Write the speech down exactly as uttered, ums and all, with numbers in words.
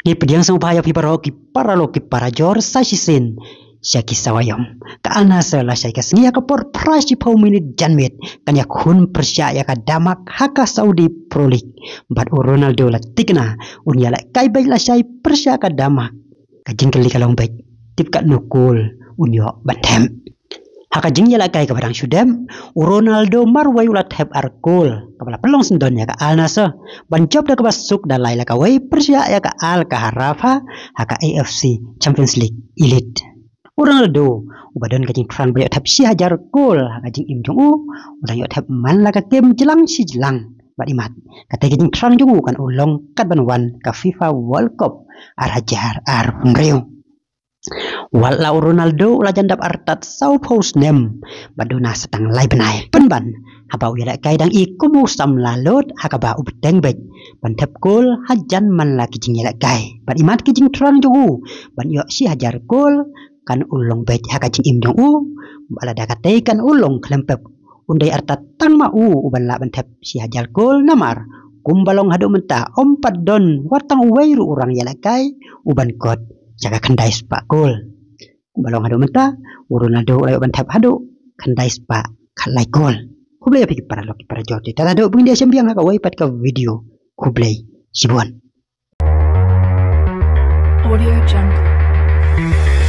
Ngi pdiang sngewbha ïa phi baroh ki paralok ki parajor sa shisien sha ki sawa ïom. Ka Al Nassr lashai ka sngi ha ka por phra shiphew minit janmiet kan ïakhun pyrshah ïa ka Denmark ha ka Saudi Pro League. Bad u Ronaldo la tikna un ïalehkai beit lashai pyrshah ka Denmark. Ka jingkylli ka long beit, tip katno kol un ïoh ban thep. Ha ka jingïalehkai kaba dang shu dep, u Ronaldo marwei u la thep ar kol kaba la pynlong syndon ïa ka Al Nassr ban jop da kaba suk da lai la kawei pyrshah ïa ka Al Kharabha ha ka A F C Champions League Elite. U Ronaldo uba don ka jingthrang ban ïoh thep shi hajar kol ha ka jingim jong u, u dang ïoh thep man la ka kem jlang shi jlang. Bad imat, kata ka jingthrang jong u kan u long kat ban wan ka FIFA World Cup ar hajar arphew hynriew. Wat la u Ronaldo u la jan dap artat sawphew snem bad duna sa tang lai bnai. Pynban haba u ïalehkai dang i kum u samla lut ha kaba u bteng beit ban thep kol hajan man la ki jingïalehkai. Bad imat ki jingthrang jong u ban ïoh shi hajar kol kan u long beit ha ka jingim jong u. Bad lada katei kan u long khlem pep, un dei artat tang ma u uban lah ban thep shi hajar kol namar kumba long haduh mynta ym pat don wat tang uwei ruh u rang ïalehkai uban kot sha ka khyndai spah kol. Kumba long haduh mynta u Ronaldo u la ïoh ban thep haduh khyndai spah khatlai kol. Khublei ïa phi ki paralok ki parajor, te ta haduh ban ïa shem biang ha kawei pat ka video. Khublei shibun. Audio Jungle.